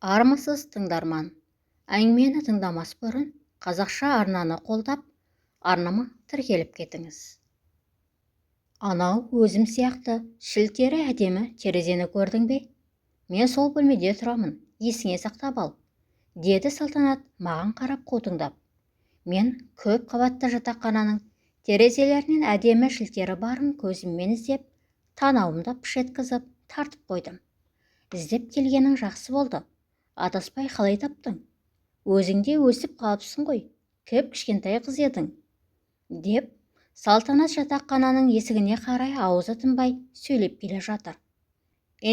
Армысыз, тыңдарман! Әңгімені тыңдамас бұрын қазақша арнаны қолдап, арнама тіркеліп кетіңіз. Анау өзім сияқты шілтері әдемі терезені көрдің бе? Мен сол бөлмеде тұрамын, есіңе сақтап ал, деді Салтанат маған қарап қутыңдап. Мен көп қабатты жатақхананың терезелерінен әдемі шілтері барын көзіммен іздеп, танауымды пыш еткізіп тартып қойдым. Іздеп келгенің жақсы болды. Адаспай қалай таптың? Өзің де өсіп қалыпсың ғой, кіп-кішкентай қыз едің, деп Салтанат жатақхананың есігіне қарай аузы тынбай сөйлеп келе жатыр.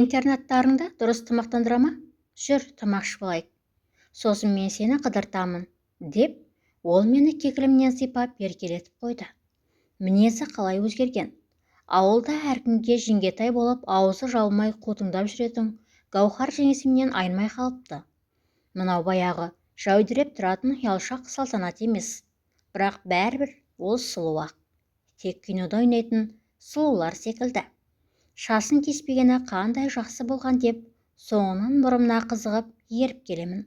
Интернаттарыңда дұрыс тамақтандыра ма? Жүр, тамақ ішіп алайық. Сосын мен сені қыдыртамын, деп ол мені кекілімнен сипап еркелетіп қойды. Мінезі қалай өзгерген? Ауылда әркімге жеңгетай болып аузы жабылмай қутыңдап жүретін Гауһар жеңесімнен айнымай қалыпты. Мынау баяғы жәудіреп тұратын ұялшақ Салтанат емес. Бірақ бәрібір ол сұлу-ақ. Тек кинода ойнайтын сұлулар секілді. Шашын кеспегені қандай жақсы болған деп соңынан бұрымына қызығып еріп келемін.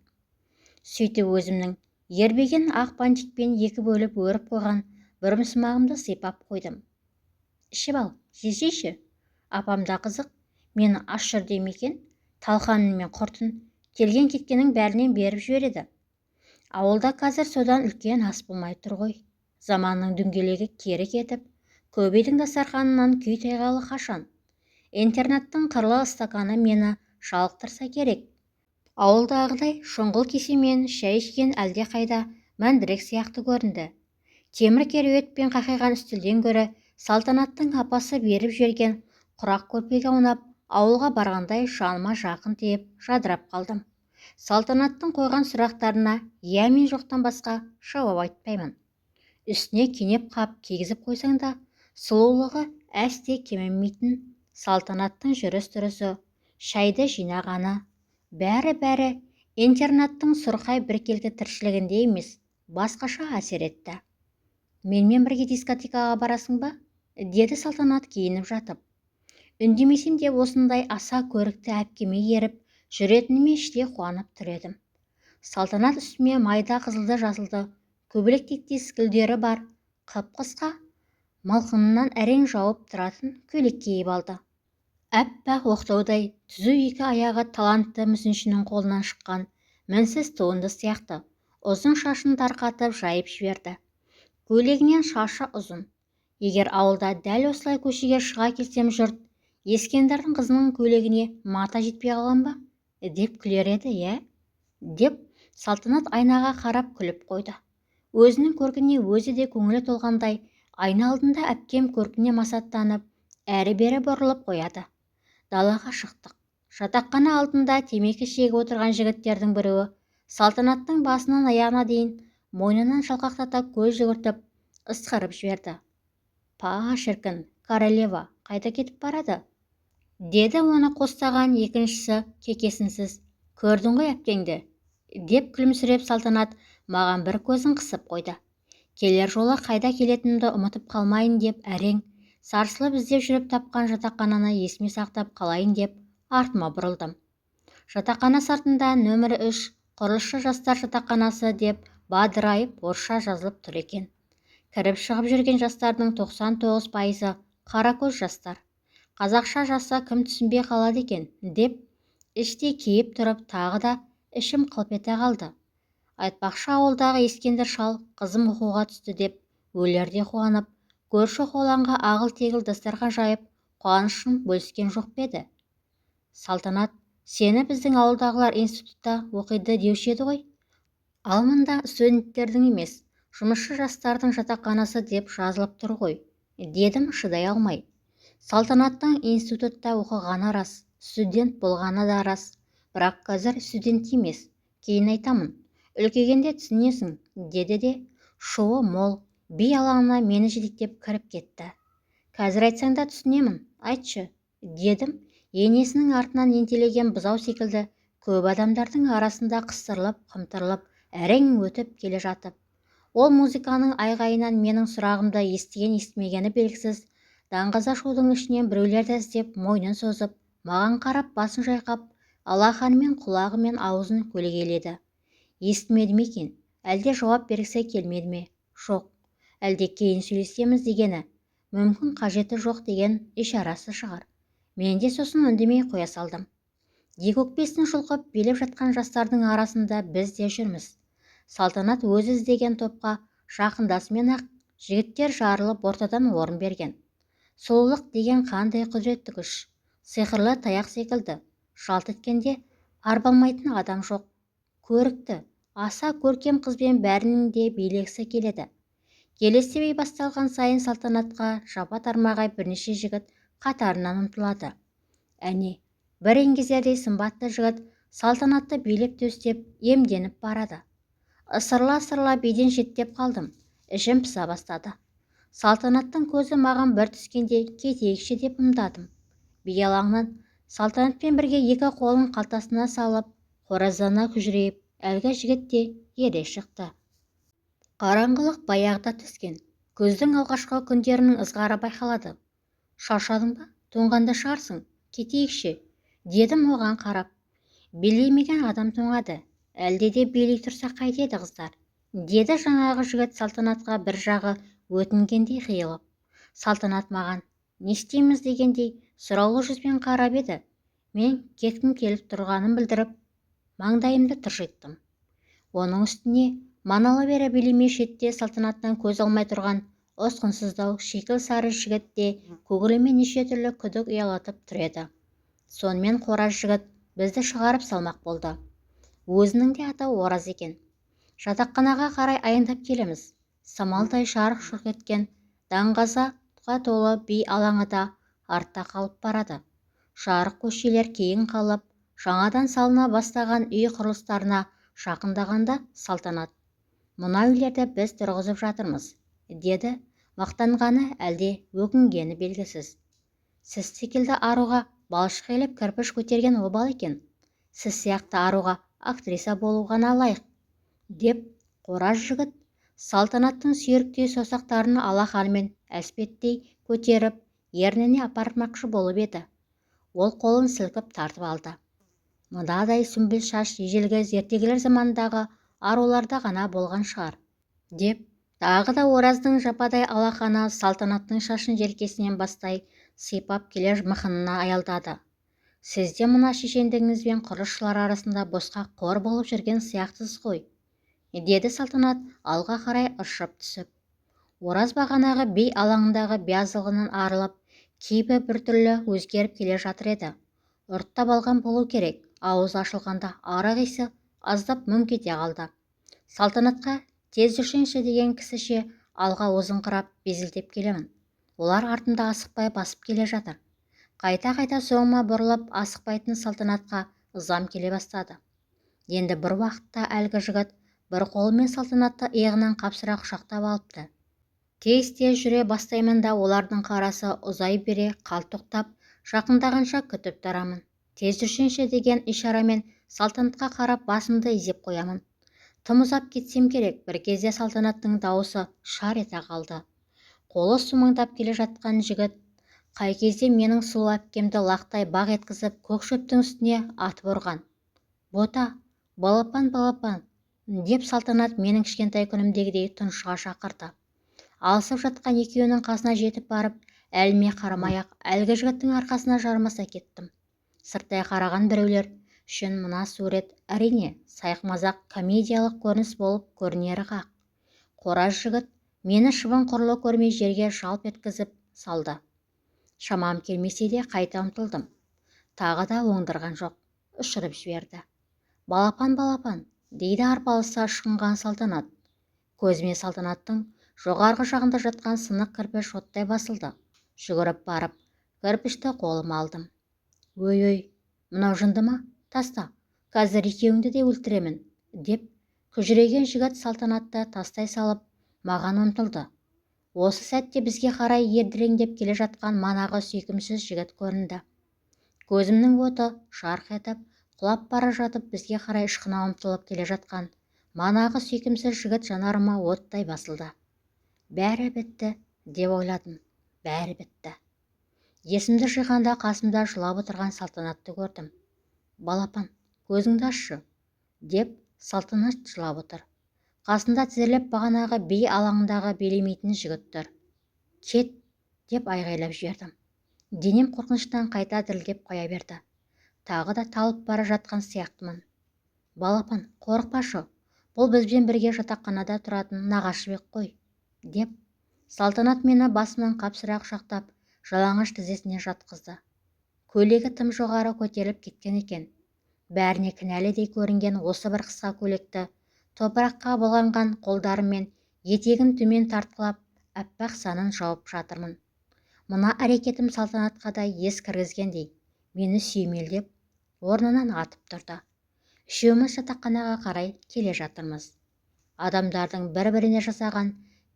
Сөйтіп өзімнің ербеген ақ бантикпен екі бөліп өріп қойған бұрымсымағымды сипап қойдым. Ішіп ал, жесейші. Апам да қызық, мені аш жүр дей ме екен, талқанын мен құртын келген-кеткеннің бәрінен беріп жібереді. Ауылда қазір содан үлкен ас болмай тұр ғой. Заманның дөңгелегі кері кетіп, көп үйдің дастарханынан күй тайғалы қашан. Интернаттың қырлы стаканы мені жалықтырса керек. Ауылдағыдай шұңғыл кесемен шай ішкен әлдеқайда мәндірек сияқты көрінді. Темір кереует пен қақиған үстелден гөрі Салтанаттың апасы беріп жіберген құрақ көрпеге аунап, ауылға барғандай жаныма жақын тиіп жадырап қалдым. Салтанаттың қойған сұрақтарына иә мен жоқтан басқа жауап айтпаймын. Үстіне кенеп қап кигізіп қойсаң да сұлулығы әсте кемімейтін Салтанаттың жүріс-тұрысы, шайды жинағаны, бәрі-бәрі интернаттың сұрқай біркелкі тіршілігінде емес, басқаша әсер етті. Менімен бірге дискотекаға барасың ба? Деді Салтанат киініп жатып. Үндемесем де осындай аса көрікті әпкеме еріп жүретініме іштей қуанып тұр едім. Салтанат үстіме майда қызылды-жасылды көбелек тектес гүлдері бар қып-қысқа мылқынынан әрең жауып тұратын көйлек киіп алды. Әппақ оқтаудай түзу екі аяғы талантты мүсіншінің қолынан шыққан мінсіз туынды сияқты ұзын шашын тарқатып жайып жіберді. Көйлегінен шашы ұзын. Егер ауылда дәл осылай көшеге шыға келсем жұрт Ескендірдің қызының көйлегіне мата жетпей қалған ба? Деп күлер еді, иә? Деп Салтанат айнаға қарап күліп қойды. Өзінің көркіне өзі де көңілі толғандай айна алдында әпкем көркіне масаттанып, әрі-бері бұрылып қояды. Далаға шықтық. Жатақхана алдында темекі шегіп отырған жігіттердің біреуі Салтанаттың басынан аяғына дейін мойнынан жалқақтата көз жүгіртіп, ысқырып жіберді. Па, шіркін, королева қайда кетіп барады? Деді оны қостаған екіншісі кекесінсіз. Көрдің ғой әпкеңді? Деп күлімсіреп Салтанат маған бір көзін қысып қойды. Келер жолы қайда келетінімді ұмытып қалмайын деп әрең, сарсылып іздеп жүріп тапқан жатақхананы есіме сақтап қалайын деп артыма бұрылдым. Жатақхана сыртында нөмірі 3 құрылысшы жастар жатақханасы деп бадырайып орысша жазылып тұр екен. Кіріп шығып жүрген жастардың 99%-ы қаракөз жастар. Қазақша жазса кім түсінбей қалады екен деп іштей кейіп тұрып тағы да ішім қылп ете қалды. Айтпақшы ауылдағы Ескендір шал қызым оқуға түсті деп өлерде қуанып, көрші қолаңға ағыл-тегіл дастархан жайып, қуанышын бөліскен жоқ па еді? Салтанат, сені біздің ауылдағылар институтта оқиды деуші еді ғой. Ал мында студенттердің емес, жұмысшы жастардың жатақханасы деп жазылып тұр ғой, дедім шыдай алмай. Салтанаттың институтта оқығаны рас, студент болғаны да рас, бірақ қазір студент емес, кейін айтамын. Үлкейгенде түсінесің, деді де шуы мол би алаңына мені жетектеп кіріп кетті. Қазір айтсаң да түсінемін, айтшы, дедім енесінің артынан ентелеген бұзау секілді көп адамдардың арасында қыстырылып, қымтырылып, әрең өтіп келе жатып. Ол музыканың айғайынан менің сұрағымды естіген-естімегені белгісіз даңғаза шудың ішінен біреулерді іздеп мойнын созып, маған қарап басын шайқап, Алақанымен құлағы мен аузын көлегейледі. Естімеді ме екен, әлде жауап бергісі келмеді ме? Жоқ, әлде кейін сөйлесеміз дегені, мүмкін қажеті жоқ деген ишарасы шығар. Мен де сосын үндемей қоя салдым. Екі өкпесін жұлқып билеп жатқан жастардың арасында біз де жүрміз. Салтанат өзі іздеген топқа жақындасымен-ақ жігіттер жарылып ортадан орын берген. Сұлулық деген қандай құдіретті күш, сиқырлы таяқ секілді, жалт еткенде арбалмайтын адам жоқ. Көрікті, аса көркем қызбен бәрінің де билегісі келеді. Келесі би басталған сайын Салтанатқа жапа тармағай бірнеше жігіт қатарынан ұмтылады. Әне, бір еңгезердей сымбатты жігіт Салтанатты билеп төстеп емденіп барады. Ысырыла-ысырыла биден шеттеп қалдым, ішім пыса бастады. Салтанаттың көзі маған бір түскенде кетейікші деп ымдадым. Би алаңнан Салтанатпен бірге екі қолын қалтасына салып, қораздана күжірейіп, әлгі жігіт те ере шықты. Қараңғылық баяғыда түскен. Күздің алғашқы күндерінің ызғары байқалады. Шаршадың ба? Тоңғанда шығарсың. Кетейікші, дедім оған қарап. Билемеген адам тоңады. Әлде де билей тұрса қайтеді қыздар, деді жаңағы жігіт Салтанатқа бір жағы өтінгендей қиылып. Салтанат маған не істейміз дегендей сұраулы жүзбен қарап еді. Мен кеткім келіп тұрғанын білдіріп, маңдайымды тыржиттым. Оның үстіне маналы бері билемей шетте Салтанаттан көз алмай тұрған ұсқынсыздау шикіл сары жігіт те көңіліме неше түрлі күдік ұялатып тұр еді. Сонымен қораз жігіт бізді шығарып салмақ болды. Өзінің де аты Ораз екен. Жатақханаға қарай аяңдап келеміз. Самалдай жарқ-жұрқ еткен даңғазаға толы би алаңы да артта қалып барады. Жарық көшелер кейін қалып, жаңадан салына бастаған үй құрылыстарына жақындағанда Салтанат, «Мына үйлерді біз тұрғызып жатырмыз», деді. Мақтанғаны әлде өкінгені белгісіз. Сіз секілді аруға балшық елеп кірпіш көтерген обал екен. Сіз сияқты аруға актриса болу ғана лайық, деп қораз жігіт Салтанаттың сүйріктей саусақтарын алақанымен әспеттей көтеріп, ерніне апармақшы болып еді. Ол қолын сілкіп тартып алды. Мынадай сүмбіл шаш ежелгі ертегілер заманындағы аруларда ғана болған шығар, деп тағы да Ораздың жападай алақаны Салтанаттың шашын желкесінен бастай сипап келе мықынына аялдады. Сіз де мына шешендігіңізбен құрылысшылар арасында босқа қор болып жүрген сияқтысыз ғой, деді Салтанат алға қарай ыршып түсіп. Ораз бағанағы би алаңындағы биязылығынан арылып, кейпі біртүрлі өзгеріп келе жатыр еді. Ұрттап алған болу керек, ауызы ашылғанда арақ иісі аздап мүңк ете қалды. Салтанатқа тез жүрсеңші деген кісіше алға озыңқырап безілдеп келемін. Олар артымда асықпай басып келе жатыр. Қайта-қайта соңыма бұрылып асықпайтын Салтанатқа ызам келе бастады. Енді бір уақытта әлгі жігіт бір қолымен Салтанатты иығынан қапсыра құшақтап алыпты. Тез-тез жүре бастаймын да олардың қарасы ұзай бере қалт тоқтап, жақындағанша күтіп тұрамын. Тез жүрсеңші деген ишарамен Салтанатқа қарап басымды изеп қоямын. Тым ұзап кетсем керек, бір кезде Салтанаттың дауысы шар ете қалды. Қолы сумаңдап келе жатқан жігіт қай кезде менің сұлу әпкемді лақтай бақ еткізіп көк шөптің үстіне атып ұрған. Бота, балапан, балапан, деп Салтанат менің кішкентай күнімдегідей тұншыға шақырды. Алысып жатқан екеуінің қасына жетіп барып, әліме қарамай-ақ әлгі жігіттің арқасына жармаса кеттім. Сырттай қараған біреулер үшін мына сурет әрине сайқымазақ комедиялық көрініс болып көрінері хақ. Қораз жігіт мені шыбын құрлы көрмей жерге жалп еткізіп салды. Шамам келмесе де қайта ұмтылдым. Тағы да оңдырған жоқ, ұшырып жіберді. Балапан, балапан, дейді арпалыса ышқынған Салтанат. Көзіме Салтанаттың жоғарғы жағында жатқан сынық кірпіш оттай басылды. Жүгіріп барып, кірпішті қолыма алдым. Өй-өй, мынау жынды ма? Таста, қазір екеуіңді де өлтіремін, деп күжірейген жігіт Салтанатты тастай салып, маған ұмтылды. Осы сәтте бізге қарай ердіреңдеп келе жатқан манағы сүйкімсіз жігіт көрінді. Көзімнің оты жарқ етіп, құлап бара жатып бізге қарай ышқына ұмтылып келе жатқан манағы сүйкімсіз жігіт жанарыма оттай басылды. Бәрі бітті, деп ойладым. Бәрі бітті. Есімді жиғанда қасымда жылап отырған Салтанатты көрдім. Балапан, көзіңді ашшы, деп Салтанат жылап отыр. Қасында тізерлеп бағанағы би алаңындағы билемейтін жігіт тұр. Кет, деп айғайлап жібердім. Денем қорқыныштан қайта дірілдеп қоя берді. Тағы да талып бара жатқан сияқтымын. Балапан, қорықпашы, бұл бізбен бірге жатақханада тұратын Нағашыбек қой, деп Салтанат мені басымнан қапсыра құшақтап, жалаңаш тізесіне жатқызды. Көйлегі тым жоғары көтеріліп кеткен екен. Бәріне кінәлідей көрінген осы бір қысқа көйлекті топыраққа былғанған қолдарыммен етегін төмен тартқылап, аппақ санын жауып жатырмын. Мына әрекетім Салтанатқа да ес кіргізгендей, мені сүйемелдеп, орнынан атып тұрды. Үшеуміз жатақханаға қарай келе жатырмыз. Адамдардың бір-біріне жасаған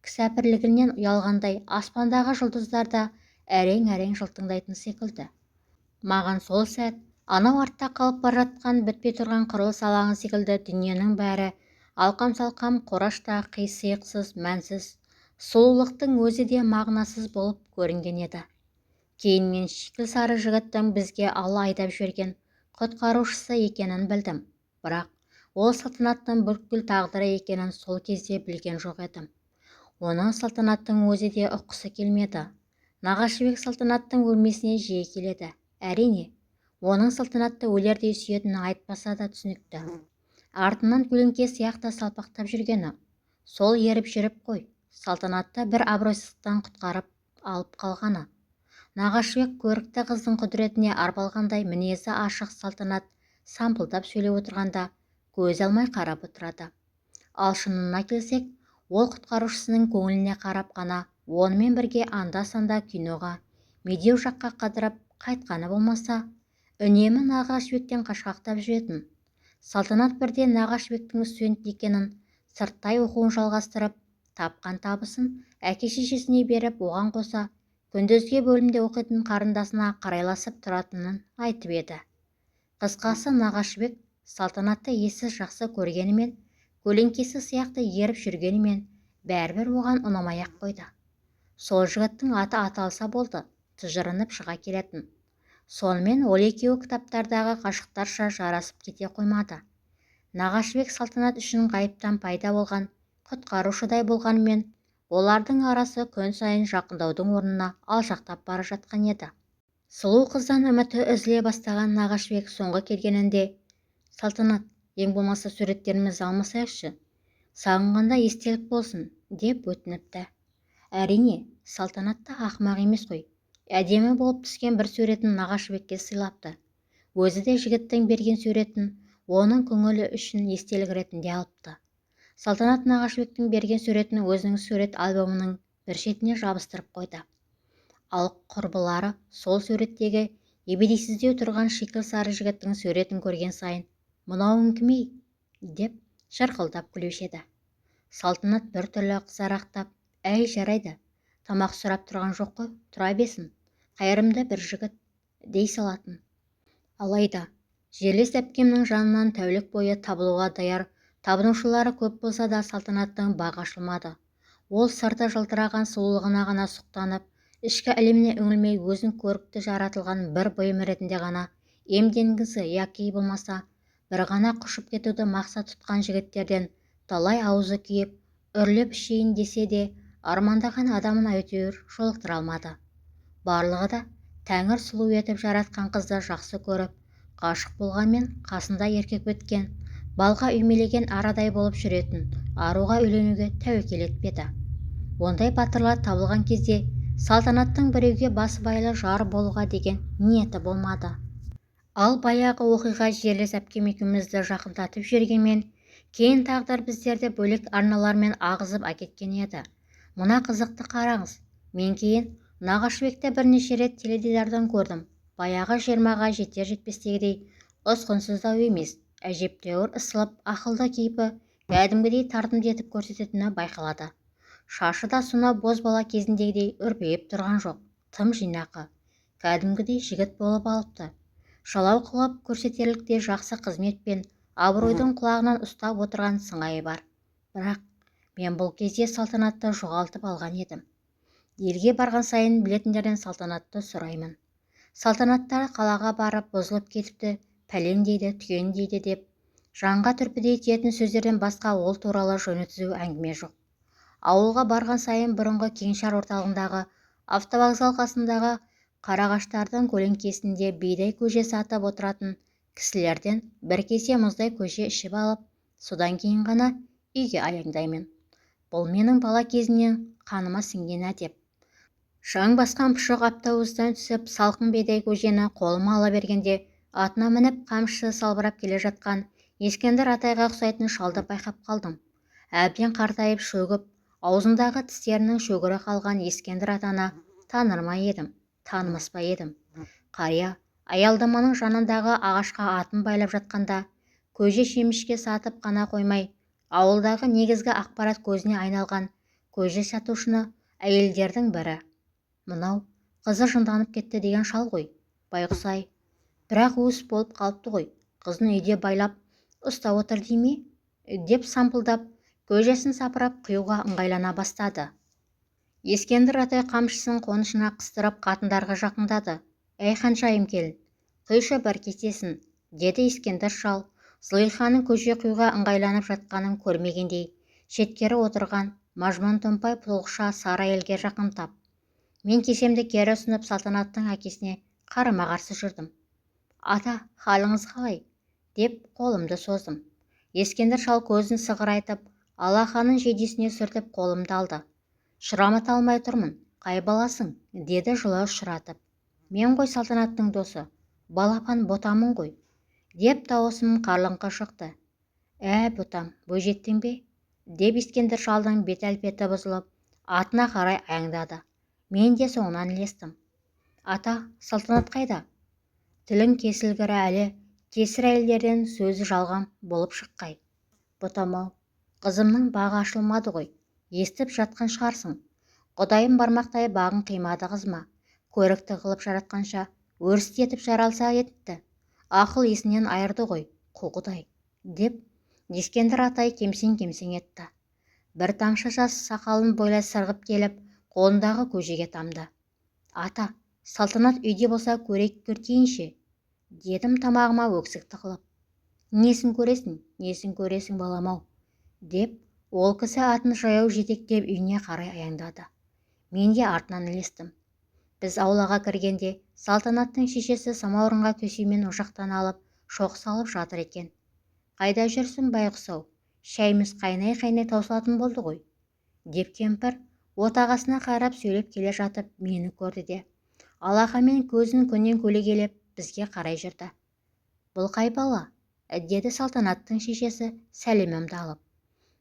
кісәпірлігінен ұялғандай аспандағы жұлдыздар да әрең-әрең жылтыңдайтын секілді. Маған сол сәт анау артта қалып бара жатқан бітпей тұрған құрылыс алаңы секілді дүниенің бәрі алқам-салқам қорашта қисықсыз, мәнсіз, сұлулықтың өзі де мағынасыз болып көрінген еді. Кейін мен шикіл сары жігіттің бізге Алла айдап жіберген құтқарушысы екенін білдім. Бірақ ол Салтанаттың бүткіл тағдыры екенін сол кезде білген жоқ едім. Оның Салтанаттың өзі де ұққысы келмеді. Нағашыбек Салтанаттың бөлмесіне жиі келеді. Әрине, оның Салтанатты өлердей сүйетінін айтпаса да түсінікті. Артынан көлеңке сияқты салпақтап жүргені. Сол еріп жүріп қой, Салтанатты бір абыройсыздықтан құтқарып алып қалғаны. Нағашыбек көрікті қыздың құдіретіне арбалғандай мінезі ашық Салтанат сампылдап сөйлеп отырғанда көз алмай қарап отырады. Ал шынына келсек, ол құтқарушысының көңіліне қарап қана онымен бірге анда-санда киноға, Медеу жаққа қыдырып қайтқаны болмаса, үнемі Нағашыбектен қашқақтап жүретін. Салтанат бірде Нағашыбектің студент екенін, сырттай оқуын жалғастырып, тапқан табысын әке-шешесіне беріп, оған қоса күндізгі бөлімде оқитын қарындасына қарайласып тұратынын айтып еді. Қысқасы, Нағашыбек Салтанатты ессіз жақсы көргенімен, көлеңкесі сияқты еріп жүргенімен бәрібір оған ұнамай-ақ қойды. Сол жігіттің аты аталса болды, тыжырынып шыға келетін. Сонымен ол екеуі кітаптардағы ғашықтарша жарасып кете қоймады. Нағашыбек Салтанат үшін ғайыптан пайда болған құтқарушыдай болғанымен, олардың арасы күн сайын жақындаудың орнына алшақтап бара жатқан еді. Сұлу қыздан үміті үзіле бастаған Нағашыбек соңғы келгенінде, Салтанат, ең болмаса суреттерімізді алмасайықшы, сағынғанда естелік болсын, деп өтініпті. Әрине, Салтанат та ақымақ емес қой. Әдемі болып түскен бір суретін Нағашыбекке сыйлапты. Өзі де жігіттің берген суретін оның көңілі үшін естелік ретінде алыпты. Салтанат Нағашыбектің берген суретін өзінің сурет альбомының бір шетіне жабыстырып қойды. Ал құрбылары сол суреттегі ебедейсіздеу тұрған шикіл сары жігіттің суретін көрген сайын «Мынауың кім ей?» деп шырқылдап күлуші еді. Салтанат біртүрлі қызарақтап, «Әй, жарайды, тамақ сұрап тұрған жоқ қой, тұра берсін, қайырымды бір жігіт», дей салатын. Алайда жерлес әпкемнің жанынан тәулік бойы табылуға даяр табынушылары көп болса да Салтанаттың бағы ашылмады. Ол сырты жылтыраған сұлулығына ғана сұқтанып, ішкі әлеміне үңілмей өзін көрікті жаратылған бір бұйым ретінде ғана емденгісі яки болмаса бір ғана құшып кетуді мақсат тұтқан жігіттерден талай аузы күйіп, үрлеп ішейін десе де армандаған адамын әйтеуір жолықтыра алмады. Барлығы да тәңір сұлу етіп жаратқан қызды жақсы көріп, ғашық болғанмен қасында еркек біткен, балға үймелеген арадай болып жүретін аруға үйленуге тәуекел етпеді. Ондай батырлар табылған кезде Салтанаттың біреуге басыбайлы жар болуға деген ниеті болмады. Ал баяғы оқиға жерлес әпкем екеумізді жақындатып жібергенмен, кейін тағдыр біздерді бөлек арналармен ағызып әкеткен еді. Мына қызықты қараңыз, мен кейін Нағашыбекті бірнеше рет теледидардан көрдім. Баяғы 20-ға жетер-жетпестегідей ұсқынсыздау емес, әжептәуір ысылып, ақылды кейпі кәдімгідей тартымды етіп көрсететіні байқалады. Шашы да сонау бозбала кезіндегідей үрпиіп тұрған жоқ, тым жинақы, кәдімгідей жігіт болып алыпты. Жалау қылып көрсетерліктей жақсы қызмет пен абыройдың құлағынан ұстап отырған сыңайы бар. Бірақ мен бұл кезде Салтанатты жоғалтып алған едім. Елге барған сайын білетіндерден Салтанатты сұраймын. Салтанаттар қалаға барып бұзылып кетіпті, пәлен дейді, түген дейді деп жанға түрпідей тиетін сөздерден басқа ол туралы жөні түзу әңгіме жоқ. Ауылға барған сайын бұрынғы кеңшар орталығындағы автовокзал қасындағы қарағаштардың көлеңкесінде бидай көже сатып отыратын кісілерден бір кесе мұздай көже ішіп алып, содан кейін ғана үйге аяңдаймын. Бұл менің бала кезімнен қаныма сіңген әдеп. Шаң басқан пұшық автобустан түсіп, салқын бидай көжені қолыма ала бергенде атына мініп қамшысы салбырап келе жатқан Ескендір атайға ұқсайтын шалды байқап қалдым. Әбден қартайып шөгіп, аузындағы тістерінің шөгірі қалған Ескендір атаны таныр ма едім, танымас па едім. Қария аялдаманың жанындағы ағашқа атын байлап жатқанда көже шемішке сатып қана қоймай, ауылдағы негізгі ақпарат көзіне айналған көже сатушыны әйелдердің бірі. Мынау қызы жынданып кетті деген шал ғой, байғұс-ай. Бірақ уыс болып қалыпты ғой, қызын үйде байлап ұстап отыр дей ме? Деп сампылдап, көжесін сапырап құюға ыңғайлана бастады. Ескендір атай қамшысын қонышына қыстырып қатындарға жақындады. Әй, ханшайым келін, құйшы бір кесесін, деді Ескендір шал, Зылиханың көже құюға ыңғайланып жатқанын көрмегендей, шеткері отырған мажман томпай толықша сары әйелге жақындап. Мен кесемді кері ұсынып Салтанаттың әкесіне қарама-қарсы жүрдім. Ата, халіңіз қалай? Деп қолымды создым. Ескендір шал көзін сығырайтып, алақанын жейдесіне сүртіп қолымды алды. Шырамыта алмай тұрмын, қай баласың? Деді жылы ұшыратып. Мен ғой Салтанаттың досы, балапан ботамын ғой, деп дауысым қарлыңқы шықты. Ә, ботам, бойжеттің бе? Деп Ескендір шалдың бет әлпеті бұзылып, атына қарай аяңдады. Мен де соңынан ілестім. Ата, Салтанат қайда? Тілің кесілгірі әлі кесір әйелдерден сөзі жалған болып шыққай. Ботам-ау, қызымның бағы ашылмады ғой, естіп жатқан шығарсың. Құдайым бармақтай бағын қимады қызыма. Көрікті қылып жаратқанша өрістетіп жаралса етті. Ақыл есінен айырды ғой, қу құдай, деп Ескендір атай кемсең-кемсең етті. Бір тамшы жас сақалын бойлай сырғып келіп, қолындағы көжеге тамды. Ата, Салтанат үйде болса көрейік көртейінші, дедім тамағыма өксік тығылып. Несін көресің, несін көресің балам-ау, деп ол кісі атын жаяу жетектеп үйіне қарай аяңдады. Мен де артынан ілестім. Біз аулаға кіргенде Салтанаттың шешесі самаурынға көсеумен ошақтан алып, шоқ салып жатыр екен. Қайда жүрсің, байғұс-ау, шәйіміз қайнай-қайнай таусылатын болды ғой, деп кемпір отағасына қарап сөйлеп келе жатып мені көрді де, алақанмен көзін күннен көлегейлеп бізге қарай жүрді. Бұл қай бала? Деді Салтанаттың шешесі сәлемімді алып.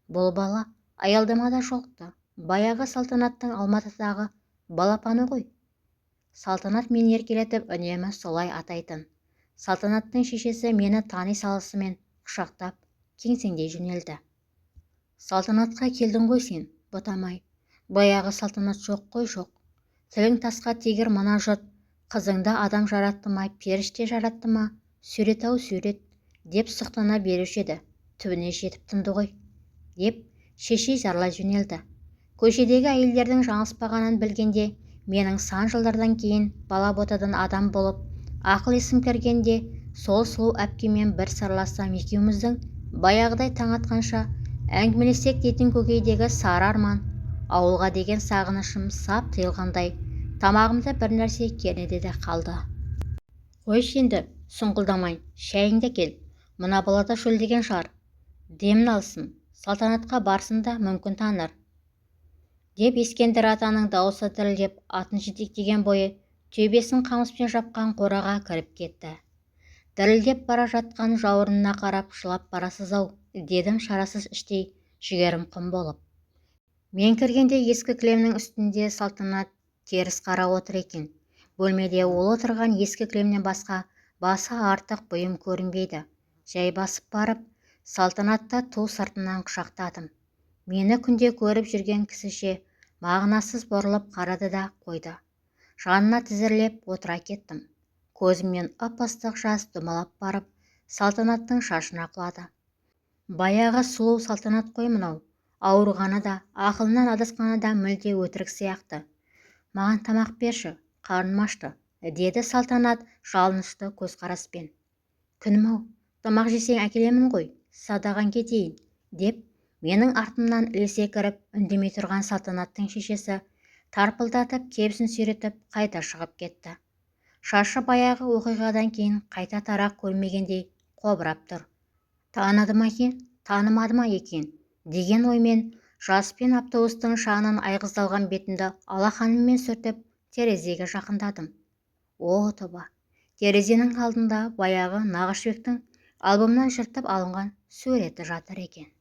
Бұл бала аялдамада жолықты. Баяғы Салтанаттың Алматыдағы балапаны ғой. Салтанат мені еркелетіп үнемі солай атайтын. Салтанаттың шешесі мені тани салысымен құшақтап кеңсеңдей жөнелді. Салтанатқа келдің ғой сен, ботамай. Баяғы Салтанат жоқ қой жоқ. Тілің тасқа тигір мына жұрт, қызыңды адам жаратты ма, періште жаратты ма, сурет-ау сурет, деп сұқтана беруші еді, түбіне жетіп тынды ғой, деп шешей зарлай жөнелді. Көшедегі әйелдердің жаңылыспағанын білгенде, менің сан жылдардан кейін бала ботадан адам болып, ақыл есім кіргенде, сол сұлу әпкемен бір сырлассам екеуміздің баяғыдай таң атқанша әңгімелессек дейтін көкейдегі сары арман, ауылға деген сағынышым сап тыйылғандай, тамағымда бір нәрсе кернеді де қалды. Қойшы енді, сұңқылдамай, шайыңды әкел, мына бала да шөлдеген шығар, демін алсын, Салтанатқа барсын да мүмкін таныр, деп Ескендір атаның даусы дірілдеп, атын жетектеген бойы төбесін қамыспен жапқан қораға кіріп кетті. Дірілдеп бара жатқан жауырынына қарап жылап барасыз-ау, дедім шарасыз іштей жігерім құм болып. Мен кіргенде ескі кілемнің үстінде Салтанат теріс қарап отыр екен. Бөлмеде ол отырған ескі кілемнен басқа басы артық бұйым көрінбейді. Жай басып барып, Салтанатты ту сыртынан құшақтадым. Мені күнде көріп жүрген кісіше мағынасыз бұрылып қарады да қойды. Жанына тізерлеп отыра кеттім. Көзімнен ып-ыстық жас домалап барып, Салтанаттың шашына құлады. Баяғы сұлу Салтанат қой мынау. Ауырғаны да, ақылынан адасқаны да мүлде өтірік сияқты. Маған тамақ берші, қарным ашты, деді Салтанат жалынышты көзқараспен. Күнім-ау, тамақ жесең әкелемін ғой, садағаң кетейін, деп менің артымнан ілесе кіріп, үндемей тұрған Салтанаттың шешесі тарпылдатып кебісін сүйретіп қайта шығып кетті. Шашы баяғы оқиғадан кейін қайта тарақ көрмегендей қобырап тұр. Таныды ма екен, танымады ма екен деген оймен жаспен автобустың шаңынан айғыздалған бетімді алақаныммен сүртіп, терезеге жақындадым. О, тоба! Терезенің алдында баяғы Нағашыбектің альбомнан жыртып алынған суреті жатыр екен.